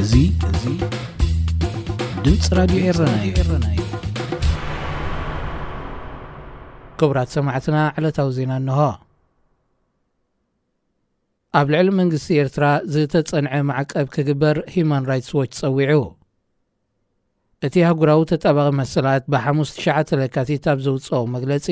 እዚ፣ እዚ ድምፂ ራዲዮ ኤረና እዩ። ክቡራት ሰማዕትና፣ ዕለታዊ ዜና እንሆ። ኣብ ልዕሊ መንግስቲ ኤርትራ ዝተጸንዐ ማዕቀብ ክግበር ሂዩማን ራይትስ ዎች ጸዊዑ። እቲ ኣህጉራዊ ተጣባቒ መሰላት ብሓሙስ ትሽዓተ ለካቲት ኣብ ዘውጽኦ መግለጺ፣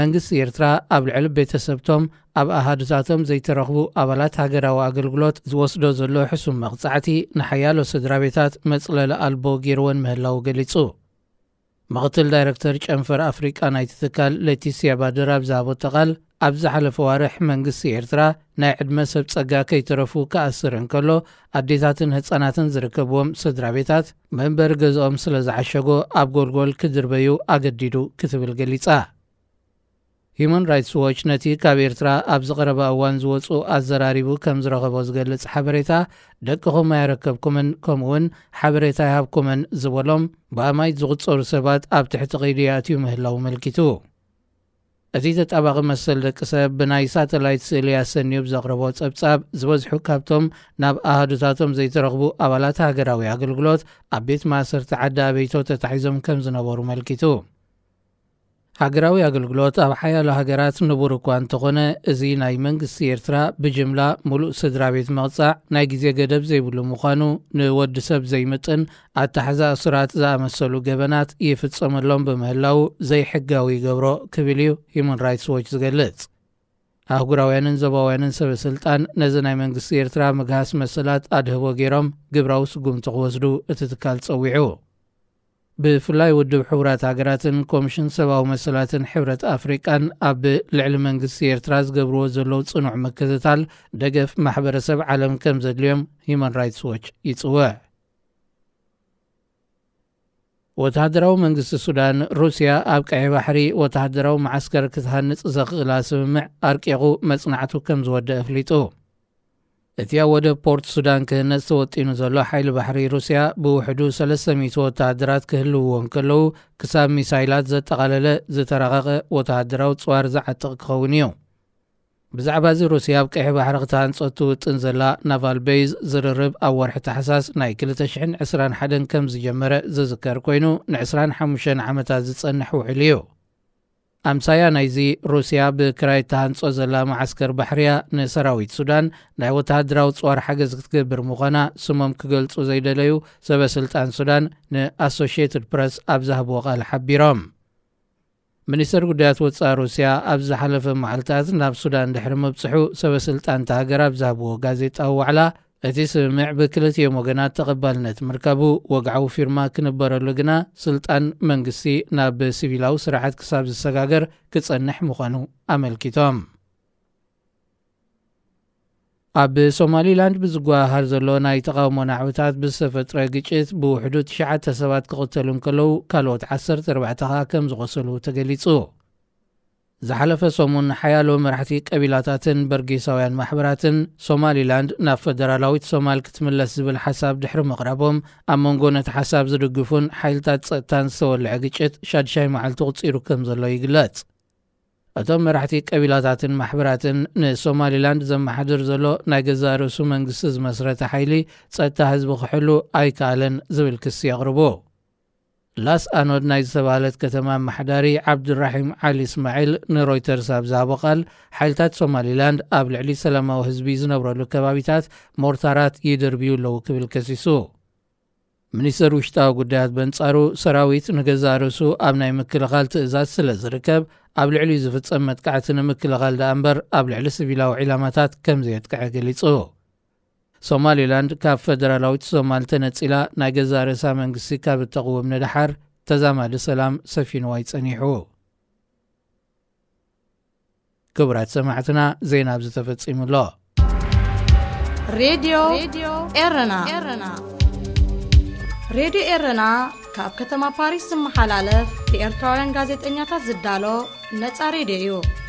መንግስቲ ኤርትራ ኣብ ልዕሊ ቤተሰብቶም ኣብ ኣሃዱታቶም ዘይተረኽቡ ኣባላት ሃገራዊ ኣገልግሎት ዝወስዶ ዘሎ ሕሱም መቕጻዕቲ ንሓያሎ ስድራ ቤታት መጽለሊ ኣልቦ ገይርወን ምህላዉ ገሊጹ። ምኽትል ዳይረክተር ጨንፈር ኣፍሪቃ ናይቲ ትካል ሌቲስያ ባደር ኣብ ዝሃበቶ ቃል፣ ኣብ ዝሓለፈ ዋርሕ መንግስቲ ኤርትራ ናይ ዕድመ ሰብ ጸጋ ከይተረፉ ክኣስር እንከሎ፣ ኣዴታትን ህጻናትን ዝርከብዎም ስድራ ቤታት መንበሪ ገዝኦም ስለ ዝዓሸጎ ኣብ ጎልጎል ክድርበዩ ኣገዲዱ ክትብል ገሊጻ። ሂዩማን ራይትስ ዎች ነቲ ካብ ኤርትራ ኣብዚ ቀረባ እዋን ዝወጹ ኣዘራሪቡ ከም ዝረኸቦ ዝገልጽ ሓበሬታ፣ ደቅኹም ኣየረከብኩምን ከምኡውን ሓበሬታ ኣይሃብኩምን ዝበሎም ብኣማይት ዝቑጸሩ ሰባት ኣብ ትሕቲ ቀይዲ ኣትዩ ምህላዉ ኣመልኪቱ። እቲ ተጣባቒ መሰል ደቂ ሰብ ብናይ ሳተላይት ስእሊ ኣሰንዩ ብዘቕረቦ ጸብጻብ፣ ዝበዝሑ ካብቶም ናብ ኣሃዱታቶም ዘይተረኽቡ ኣባላት ሃገራዊ ኣገልግሎት ኣብ ቤት ማእሰርቲ ዓዲ ኣበይቶ ተታሒዞም ከም ዝነበሩ ኣመልኪቱ። ሃገራዊ ኣገልግሎት ኣብ ሓያሎ ሃገራት ንቡር እኳ እንተኾነ፣ እዚ ናይ መንግስቲ ኤርትራ ብጅምላ ሙሉእ ስድራ ቤት መቕጻዕ ናይ ግዜ ገደብ ዘይብሉ ምዃኑ፣ ንወዲ ሰብ ዘይምጥን ኣታሕዛ እሱራት ዝኣመሰሉ ገበናት ይፍጸመሎም ብምህላዉ ዘይሕጋዊ ይገብሮ ክብል እዩ ሂዩማን ራይትስ ዎች ዝገልጽ። ኣህጉራውያንን ዞባውያንን ሰበ ስልጣን ነዚ ናይ መንግስቲ ኤርትራ ምግሃስ መሰላት ኣድህቦ ገይሮም ግብራዊ ስጉምቲ ክወስዱ እቲ ትካል ጸዊዑ። ብፍላይ ውድብ ሕቡራት ሃገራትን ኮሚሽን ሰብኣዊ መሰላትን ሕብረት ኣፍሪቃን ኣብ ልዕሊ መንግስቲ ኤርትራ ዝገብርዎ ዘለዉ ጽኑዕ ምክትታል ደገፍ ማሕበረሰብ ዓለም ከም ዘድልዮም ሂዩማን ራይትስ ዎች ይጽውዕ። ወተሃደራዊ መንግስቲ ሱዳን፣ ሩስያ ኣብ ቀይሕ ባሕሪ ወተሃደራዊ መዓስከር ክትሃንጽ ዘኽእላ ስምምዕ ኣርቂቑ መጽናዕቱ ከም ዝወደአ ኣፍሊጡ። እቲ ኣብ ወደብ ፖርት ሱዳን ክህነጽ ተወጢኑ ዘሎ ሓይሊ ባሕሪ ሩስያ፣ ብውሕዱ ሰለስተ ሚእቲ ወተሃደራት ክህልውዎ እንከለዉ፣ ክሳብ ሚሳይላት ዘጠቓለለ ዝተራቐቐ ወተሃደራዊ ጽዋር ዝዓጥቕ ክኸውን እዩ። ብዛዕባ እዚ፣ ሩስያ ኣብ ቀይሕ ባሕሪ ክትሃንጾ ትውጥን ዘላ ናቫል ቤይዝ ዝርርብ ኣብ ወርሒ ታሕሳስ ናይ ክልተ ሽሕን ዕስራን ሓደን ከም ዝጀመረ ዝዝከር ኮይኑ፣ ንዕስራን ሓሙሽተን ዓመታት ዝጸንሕ ውዕል እዩ። ኣምሳያ ናይዚ፣ ሩስያ ብክራይ እትሃንጾ ዘላ መዓስከር ባሕርያ ንሰራዊት ሱዳን ናይ ወተሃደራዊ ጽዋር ሓገዝ ክትገብር ምዃና ስሞም ክገልጹ ዘይደለዩ ሰበ ስልጣን ሱዳን ንኣሶሽየትድ ፕረስ ኣብ ዝሃብዎ ቃል ሓቢሮም። ሚኒስተር ጉዳያት ወጻኢ ሩስያ ኣብ ዝሓለፈ መዓልታት ናብ ሱዳን ድሕሪ ምብጽሑ፣ ሰበ ስልጣን እታ ሃገር ኣብ ዝሃብዎ ጋዜጣዊ ዋዕላ፣ እቲ ስምምዕ ብክልቲኦም ወገናት ተቐባልነት ምርካቡ፣ ወግዓዊ ፊርማ ክንበረሉ ግና፣ ስልጣን መንግስቲ ናብ ሲቪላዊ ስርዓት ክሳብ ዝሰጋገር ክጸንሕ ምዃኑ ኣመልኪቶም። ኣብ ሶማሊላንድ ብዝጓሃሃር ዘሎ ናይ ተቓውሞ ናዕብታት ብዝተፈጥረ ግጭት ብውሕዱ ትሽዓተ ሰባት ክቕተሉ እንከለዉ፣ ካልኦት ዓሰርተ ኣርባዕተ ከኣ ከም ዝቖሰሉ ተገሊጹ። ዝሓለፈ ሰሙን ሓያሎ መራሕቲ ቀቢላታትን በርጌሳውያን ማሕበራትን፣ ሶማሊላንድ ናብ ፈደራላዊት ሶማል ክትምለስ ዝብል ሓሳብ ድሕሪ ምቕራቦም፣ ኣብ መንጎ ነቲ ሓሳብ ዝድግፉን ሓይልታት ጸጥታን ዝተወልዐ ግጭት ሻድሻይ መዓልቱ ቁጺሩ ከም ዘሎ ይግለጽ። እቶም መራሕቲ ቀቢላታትን ማሕበራትን፣ ንሶማሊላንድ ዘመሓድር ዘሎ ናይ ገዛእ ርእሱ መንግስቲ ዝመስረተ ሓይሊ፣ ጸጥታ ህዝቢ ክሕሉ ኣይከኣለን ዝብል ክሲ የቕርቡ። ላስ ኣኖድ ናይ ዝተባህለት ከተማ ኣመሓዳሪ ዓብዱራሒም ዓሊ እስማዒል ንሮይተርስ ኣብ ዝሃቦ ቃል፣ ሓይልታት ሶማሊላንድ ኣብ ልዕሊ ሰላማዊ ህዝቢ ዝነብረሉ ከባቢታት ሞርታራት ይድርብዩ ኣለዉ ክብል ከሲሱ። ሚኒስተር ውሽጣዊ ጉዳያት በንጻሩ፣ ሰራዊት ንገዛእ ርእሱ ኣብ ናይ ምክልኻል ትእዛዝ ስለ ዝርከብ፣ ኣብ ልዕሊኡ ዝፍጸም መጥቃዕቲ ንምክልኻል ደኣ እምበር፣ ኣብ ልዕሊ ሲቪላዊ ዒላማታት ከም ዘየጥቅዐ ገሊጹ። ሶማሊላንድ ካብ ፈደራላዊት ሶማል ተነጺላ ናይ ገዛእ ርእሳ መንግስቲ ካብ እተቕውም ንደሓር፣ ተዛማዲ ሰላም ሰፊንዋ ይጸኒሑ። ክቡራት ሰማዕትና፣ ዜና ኣብዚ ተፈጺሙ ኣሎ። ሬድዮ ኤረና። ሬድዮ ኤረና ካብ ከተማ ፓሪስ ዝመሓላለፍ ብኤርትራውያን ጋዜጠኛታት ዝዳሎ ነጻ ሬድዮ እዩ።